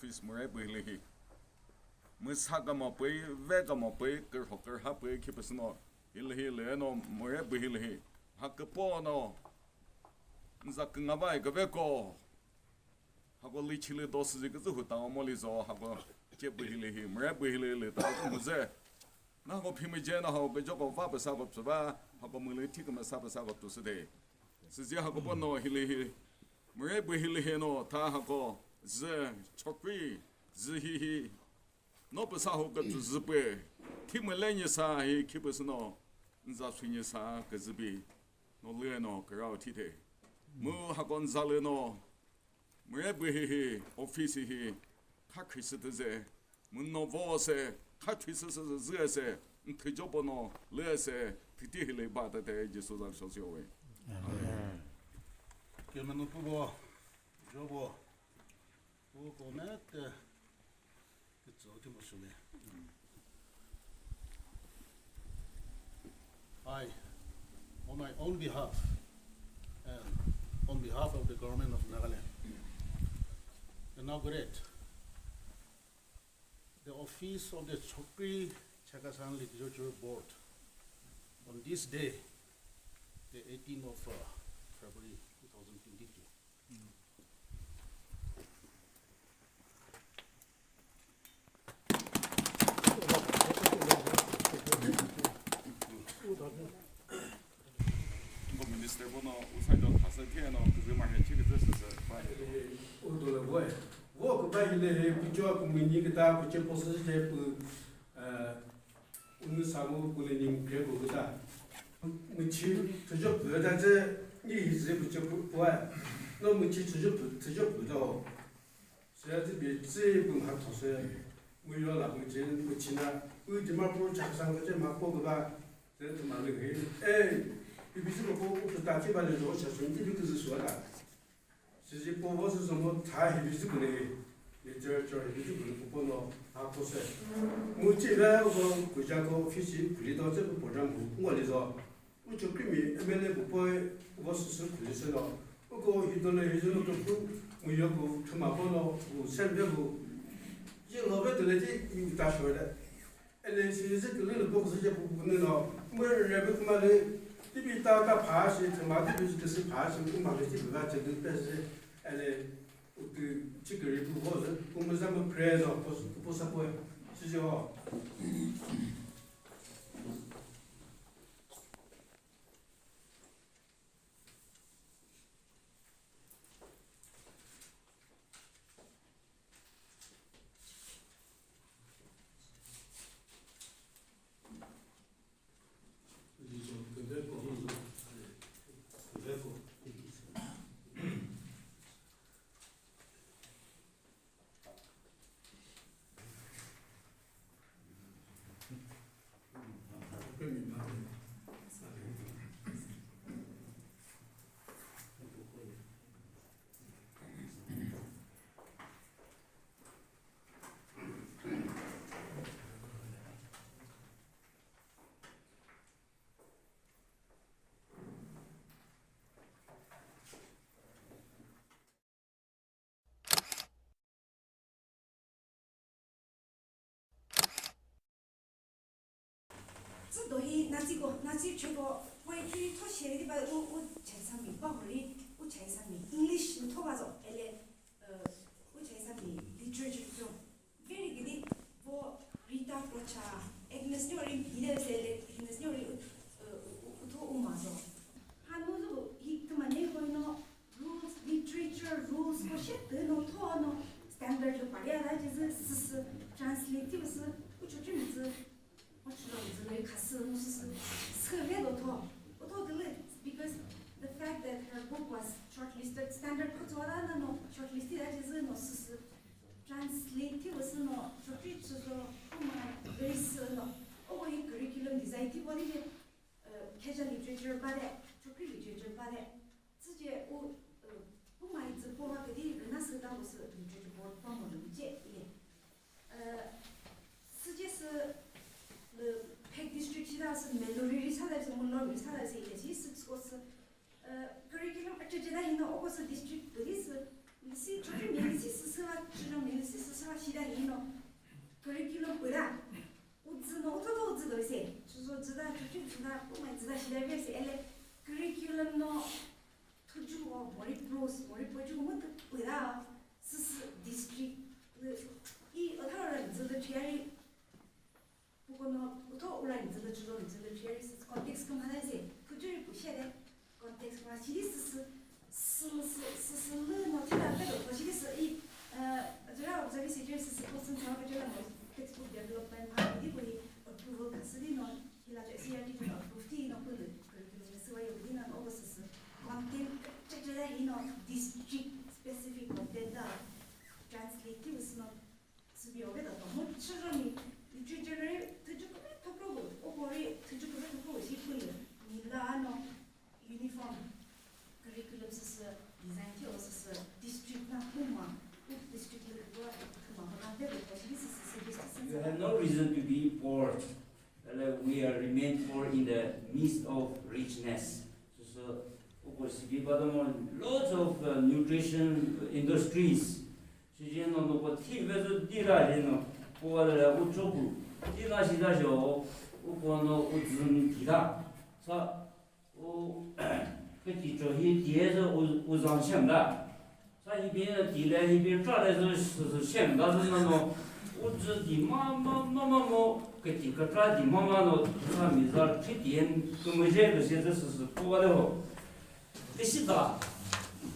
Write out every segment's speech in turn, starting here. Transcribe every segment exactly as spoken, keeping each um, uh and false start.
Office mure bü hilü hi. Mü sa kamo pü, ve kamo pü, kürho kürha pü, khipüsü no. Hilü hi lü no mure bü hilü hi. Ha küpo no. Nza künga vai küveko. Hako lü chilü do süzi küzü hu ta mo li zo, hako che bü hilü hi, mure bü hilü lü ta kü müze. Na hako phimüje na hako küjoko va püsa ko psüva, hako mülü thi kümüsa püsa ko psüde. Süzi hako po no hilü hi. Mure bü hilü hi no, tha hako, zü, chokri, zü hi hi. No püsa ho kütü zü pü. Thi müle nyi sa hi, khipüsü no, nza sü nyi sa küzü bi. No lü no kürao thi the. Mu hako nza lü no, mure bü hi hi, office hi, kha khri sü tüze. Mu no vo se, kha khri sü sü zü se, nthü jo po no, lü se, thiti hilü ba ta te, Jisu za so si owe. Amen. Kemenu pubo, jobo, pubo mete, kitso timo shule. I, on my own behalf, and on behalf of the government of Nagaland, inaugurate the office of the Chokri Chakhesang Literature Board on this day, the eighteenth of, uh, February two thousand twenty-two. Minister bono usai do thasa the no küzü marhe chi küzü sese. Udo le boy. Wo küba hile he pucho kumini kita puche posu che pu, eh, unu samu kule ni mukre ko kita. Muchi tujo pu da je ni hizi puche pu, pu. No muchi tujo pu, tujo pu do. Süya tsü bi tsü pü mha thosü, mu yo la pü che, pü china, pü Dimapur Chakhesang ko che ma po küba, se tü ma lü he. Eh, bi bi sü ko ko u ta chi ba le zo cha sun ti bi küzü sü la. Süzi po vo sü zo mo tha hi bi sü ko le. Literature hi bi sü ko le ko po no ha ko se. Mu chi ve ko ku ja ko office ku li do che program ko ngo li zo. Ucho krimi M L A bu poi uvo süsü khuli seno. Uko hidole hizolo kupu muyo ku thüma bono ku sembe bu. Ye lobe dole ti i uta shole. Ele si zi kulu lo bok zi je bu bu ne no. Mu rebe kuma le. Tibi ta ta pha si thüma tibi zi kisi pha si kuma le tibi va che du pe si. Ele utu chikiri bu ho zi. Kuma za mu pre zo. Pos, posa poi. Si zi ho. Tsü do hi nazi ko, nazi cheko poetry tho sheri ba u, u Chakhesang mi ba hori, u Chakhesang mi English mi tho ba zo, ele, uh, u Chakhesang mi literature tho. Very good. Vo Rita Kocha, Agnes Nyori, Bile Zele, Agnes Nyori, uh, u, u, u tho u ma zo. Ha no zo hi tuma ne hoi no, rules, literature rules ko she tü no tho no standard lo paria da je zü sü sü translate ti sü u chu chu mi zü, u chu lo mi zü lo kha sü no sü sü sü ve lo tho. U tho de le, because the fact that her book was shortlisted, standard ko zo da na no shortlisted da je zü no sü sü translate ti sü no shortlisted sü zo u ma very sü no. O ko hi curriculum design ti bo ni je, uh, Khezha literature ba de, Chokri literature ba de. Tsüce u, ü, pu mai tsü po ha küdi rüna sü ta ko sü literature board pa mo lü ce ile. Ü, sü Shida hino curriculum püra. Udzü no utho utho udzü do se. Chuzo dzüda, chuchu dzüda, puma dzüda shida ve se. Ele curriculum no thuju o mori pros, mori poju mo tu püra. Süsü district lü i otha ora dzüda chiari. Pukono utho ura nzülü chulo nzülü cheri sü context kümhana zi, kujuri pushede context kümhana chiri süsü, süsü, süsü lü no thila pelo, ko chiri sü i, eh, zura observe si chiri süsü ko sün thang kajala mo textbook development ma, idi ko hi approval kasidi no, hila jo S C E R T jo approve ti no pulu, curriculum süwa yo di no, ogo süsü content, chajala hi no, district specific content da translate ti usno, Sübi obe da to, mo children ni literature ri thüju küve thopro bu, o kori thüju küve thopro bu shi püyü. Ni la no uniform curriculum süsü design thi o süsü district na huma, u district lü küva thüma hama ve bu, shi süsü suggestion You have no reason to be poor. Ele, we are remain poor in the midst of richness. Süsü, o ko sübi ba da mo lots of uh, nutrition industries. Sijino no ko thi ve zu di ra jino, ko wa le u cho ku. Ti na shi da jo, u ko no u zun ti da. Sa, u, ke ti cho hi ti e zo u, u zan shem da. Sa hi bin ti le hi bin tra le zo su, su shem da zo no no. U zu di ma, ma, ma, ma mo, ke ti ke tra di ma, ma no, sa mi za tri ti en, ke mo je ke se zo su, su, ko wa le ho. Leshida,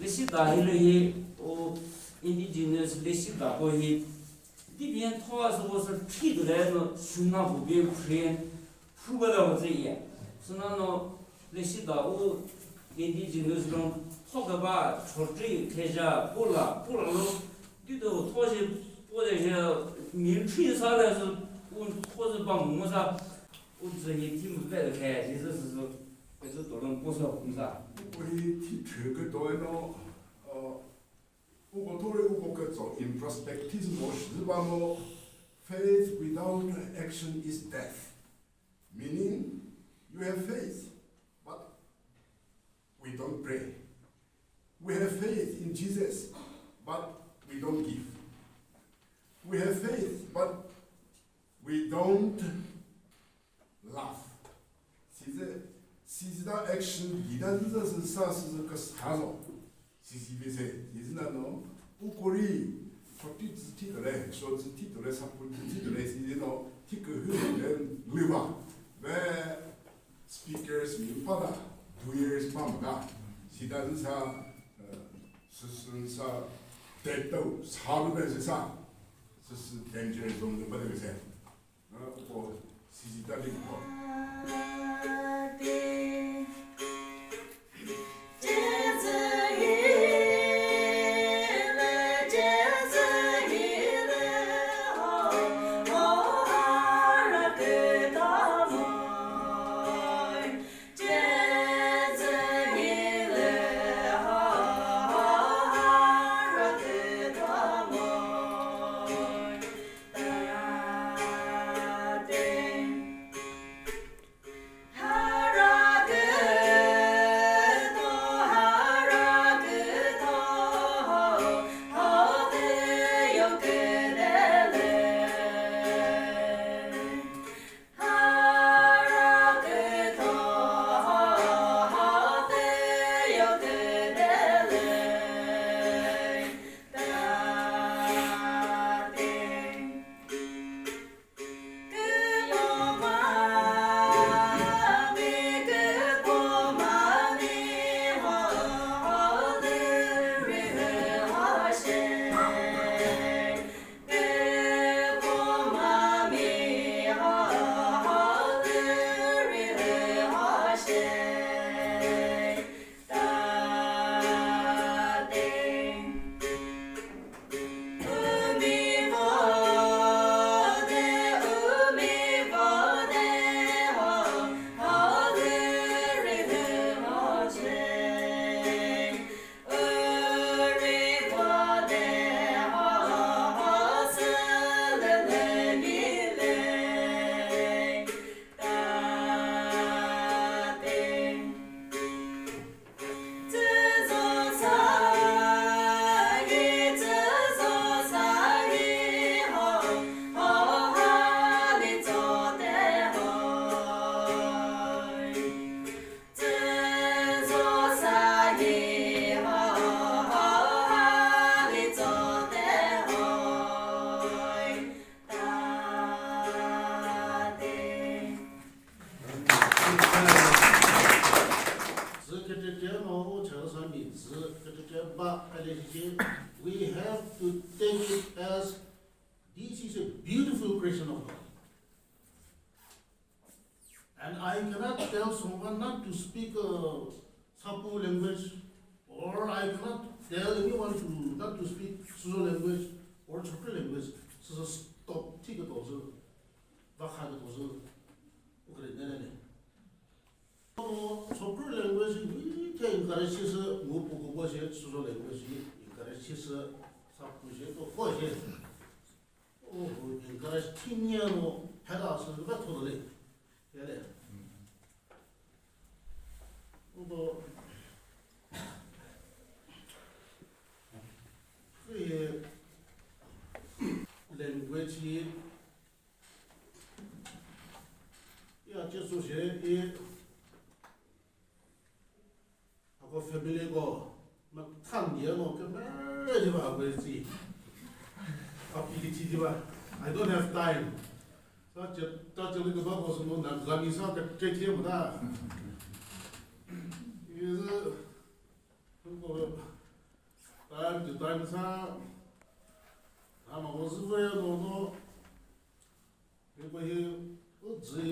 leshida hilü hi, o indigenous leshida ko hi, dibian thoa sü ko sü thidule no shuna bu bi Korean phu ba da ho zü ya. Suna no leshida o indigenous no thoka ba chotri theja pula, pula lo, dido thoji pole je min thi sa le sü un thoji ba mu sa, un zü hi thi mu pe de ke, ji zü sü sü. Pezü tolong posa kumsa. Uko hi thi thü küto eno, uh, uko thori uko kütso in perspective mo shi ba mo, faith without action is death. Meaning, you have faith, but we don't pray. We have faith in Jesus, but we don't give. We have faith, but we don't love. Size, size da action dida ziza sa size ka sazo. Size be se, size na no, ukori, forty ti tole, so ti tole, sa ti tole, size no, ti ke hu le liva. Ve speakers mi pada, two years pamada. Sida ziza, uh, susun sa, teto, sa be sa. Susun danger zone de pada se. As this is a beautiful creation of God. And I cannot tell someone not to speak uh, Sapu language, or I cannot tell anyone to not to speak Suzo language or Chokri language. So stop, take it also. Vakha it also. Okay, no, no, no. So Chokri language we can encourage this, uh, Mupu Kubo, Suzo language encourage this, uh, Sapu, Kubo. Oh, encourage thimia no phela sü ba thole. Yale. Obo. Free language yi. Ya, Jesu she yi. Ako family ko, ma than dia no ke mare di ba ko si. Ability di ba. I don't have time. Sa che, ta che le ke ba ko so no na gami sa ke che che mo da. Is ko time to time sa. Ama ko su ve no no. Ipo hi, u zü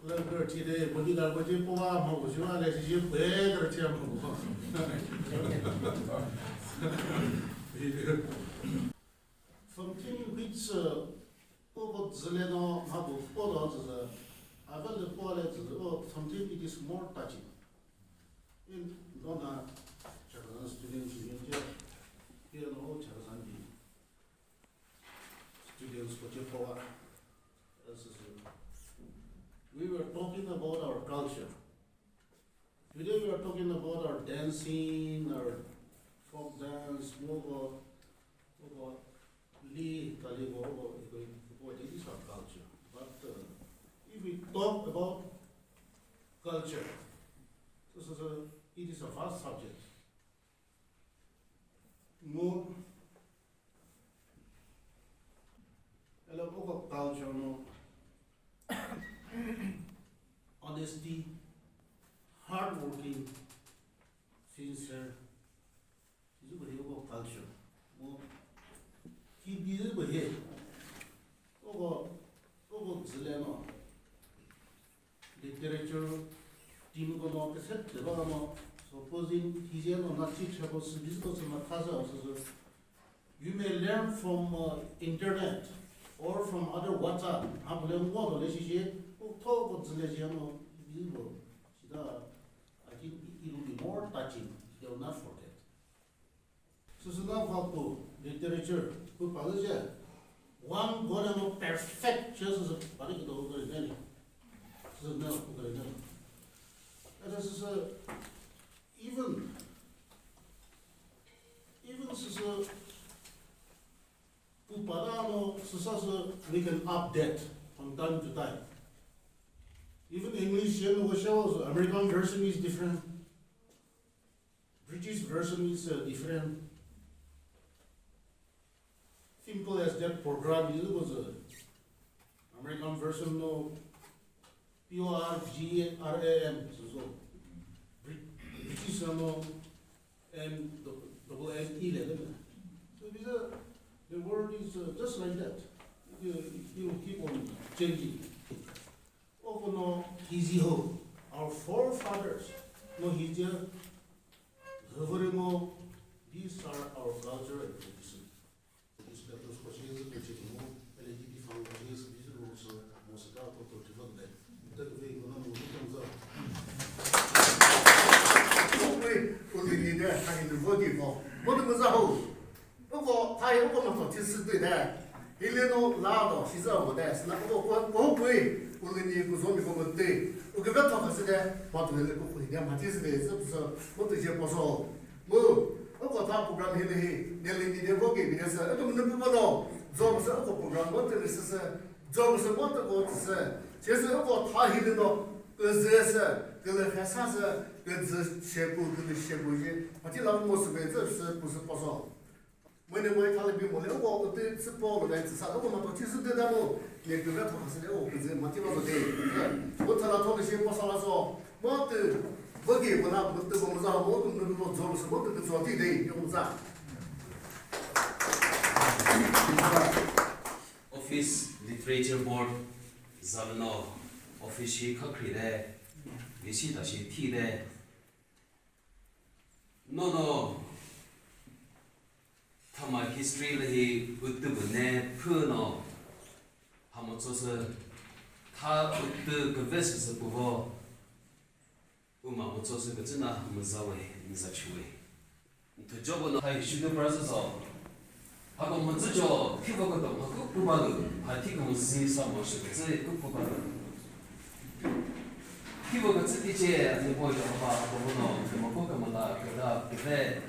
lü kürüthi de, bodyguard ko ce po va mha ko shi va le shi shi pe kürüthi a mha ko. Something which, uh, po ko zü le no mha ko po lo zü zü, a va le po le zü zü, oh, something it is more touching. In dona, Chakhesang student shi yin ce, piano Chakhesang di. Students ko ce po va. We were talking about our culture. Today we are talking about our dancing, our folk dance, mogo, mogo, li, kali, mogo, mogo, this is our culture. But, uh, if we talk about culture, this is a, it is a vast subject. Mo, hello, oko culture no. Honesty, hardworking, sincere. Izu ko oko culture. Mo, ki bi ko he. Oko, oko zile no. Literature team ko no, cassette de ba no, supposing hizi no na chi chabo sü bi ko sü ma tha sa so so. You may learn from, uh, internet or from other WhatsApp. Ha bole ngo do le shi shi, u tho ko zile shi no, bi bo. Shi da, I think it will be more touching. They will not forget. Süsüna vapu literature pu palü je, one golden perfect, just as a body could over there. Süsüna over there. And this is a, even, even this is a, pu palü no, this is a, we can update from time to time. Even English, you know, American version is different. British version is, uh, different. Simple as that program is was a American version no P O R G R A M, so, so. Brit-, British no M double M E le, le. So these are, the world is, uh, just like that. You, you keep on changing. Oko no hizi ho, our forefathers no hizi, hovore mo, these are our culture and tradition. This letters ko shi zi ko shi mo, L G B fang ko shi zi zi ro so, mo se ka ko to ti von de. Te ko ve ko na mo ni kan za. Ko ve ko ni ni de, ka ni vo di ko. Mo de mo za ho. Uko, thayi uko matho thi sü tüte. Hilüno la do, shiza mo de, sina uko ko, ko pui, ulüni ku zomi ko mütü. Uke ve tho khasü de, matho le ku ku de, ma thi sü de, sü sü, mo tü je poso. Mu, uko tha program hilü hi, ne lüni de vo ke bi de sü, uko münü pu mo do, zom sü uko program mo tü sü sü, zom sü mo tü ko sü. Che sü uko tha hilüno, kü zü sü, kü lü kha sa sü, kü zü she ku, kü lü she ku je, ma thi la mo sü be, sü sü, ku sü poso. Mene mwe thale bi mo le, uko uti sü po lo dai sü sa, uko matho thi sü de da mo, ne kü ve tho khasü de, uko kü zü ma thi ba zo de. Mo thala tho de shi po sa la so, mo tü, bo ge mo na, mo tü bo mo za, mo tü mo zo lo so, mo tü kü zo ti de, yo mo za. Office Literature Board zalüno office shi khakhri de, lisi ta shi thi de. Nono thüma history lü hi utü bune phü no, hamütso sü tha utü küve sü sü puvo. Uma mütso sü kütsü na müza we, müza chü we. Nthu jobo no hai shudu pra sü so. Hako müzü jo, thivo küto mha ku pu ba lu, ha thi kümüzü sa mo shi kütsü ku pu ba lu. Thivo kütsü tiche, ani bo jo haba, hako bono, kümüko kümüla, küda, küve,